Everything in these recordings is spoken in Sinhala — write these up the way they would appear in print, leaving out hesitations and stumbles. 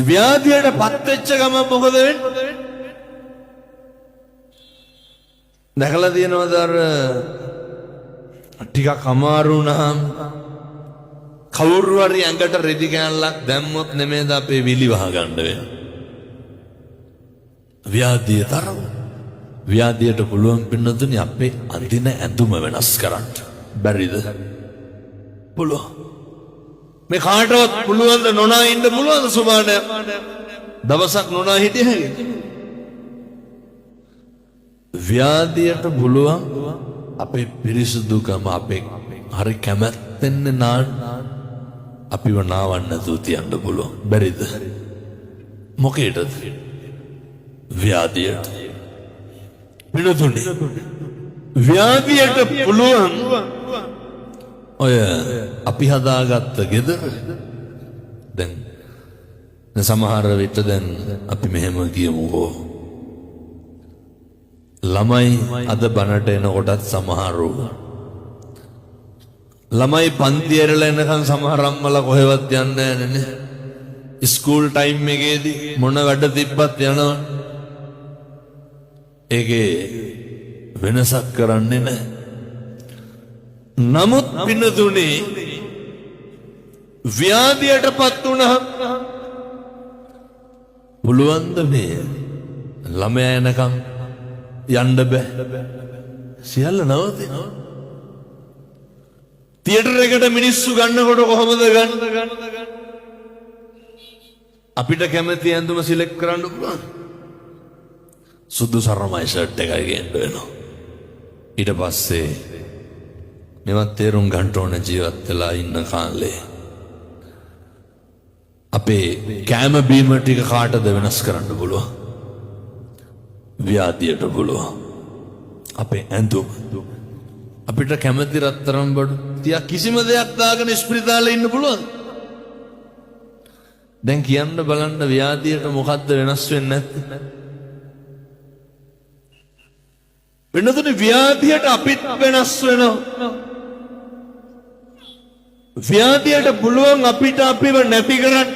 ව්‍යාධියට පත් වෙච්ච ගමන් මොකද වෙන්නේ? දැකලා තියෙනවද අර ටිකක් අමාරු වුණාම කවුරු හරි ඇඟට රෙදි කෑල්ලක් දැම්මොත් නෙමෙයිද අපේ විලි වහ ගන්න වෙන්නේ? ව්‍යාධිය තරම. ව්‍යාධියට පුළුවන් පින්නතුනි අපේ අඳින ඇඳුම වෙනස් කරන්න. බැරිද? පුළුවන්. මේ කාටවත් පුළුවන් ද නොනා ඉන්න පුළුවන්ද සුමානය? දවසක් නොනා හිටිය හැකිද? ව්‍යාධියට පුළුවන් අපේ පිරිසුදුකම, අපේ හරි කැමැත්තෙන් නාන්න, අපිව නාවන්න නැතුව තියන්න පුළුවන්. බැරිද? මොකේටද? ව්‍යාධියට. පිනතුනි, ව්‍යාධියට පුළුවන් ඔය අපි හදාගත්ත ගෙදර. දැන් සමහර විට දැන් අපි මෙහෙම කියමුකෝ, ළමයි අද බණට එනකොටත් සමහරු ළමයි පන්ති ඇරලා එනකන් සමහර අම්මලා කොහෙවත් යන්නේ නැහැ නේ. ස්කූල් ටයිම් එකේදී මොන වැඩ තිබ්බත් යනවා. ඒකේ වෙනසක් කරන්නේ නැහැ. නමුත් පින්නතුනේ, ව්‍යාධියටපත් වුණහම පුළුවන් ද මේ ළමයා එනකම් යන්න බෑ. සියල්ල නවතිනවා. තියටර් එකට මිනිස්සු ගන්නකොට කොහොමද ගන්න? අපිට කැමති ඇඳුම සිලෙක්ට් කරන්න පුළුවන්. සුදු සරමයි ෂර්ට් එකයි ගේන්න වෙනවා. ඊට පස්සේ මේවත් තේරුම් ගන්න ඕන, ජීවත් වෙලා ඉන්න කාලේ අපේ කෑම බීම ටික කාටද වෙනස් කරන්න පුළුවන්? ව්‍යාධියට පුළුවන්. අපේ ඇඳුම, අපිට කැමති රත්තරන් බඩු තියා කිසිම දෙයක් දාගෙන ඉස්පිරිතාලේ ඉන්න පුළුවන්. දැන් කියන්න බලන්න, ව්‍යාධියට මොකද්ද වෙනස් වෙන්නේ නැත්තේ? වෙනතුනේ ව්‍යාධියට අපිත් වෙනස් වෙනවා. ව්‍යාධියට පුළුවන් අපිට අපිව නැති කරන්න.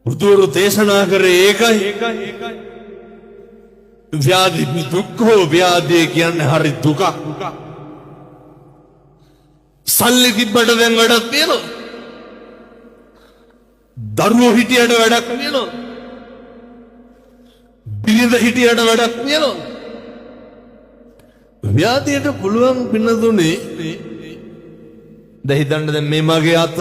බුදුවරු දේශනා කරේ ඒකයි. ව්‍යාධි දුක්ඛෝ, ව්‍යාධිය කියන්නේ හරි දුකක්. සල්ලි තිබ්බට දැන් වැඩක් තියෙනවද? දරුවෝ හිටියට වැඩක් තියෙනවද? බිරිඳ හිටියට වැඩක් තියෙනවද? ව්‍යාධියට පුළුවන් පින්නතුනේ, දැන් හිතන්න, දැන් මේ මගේ අත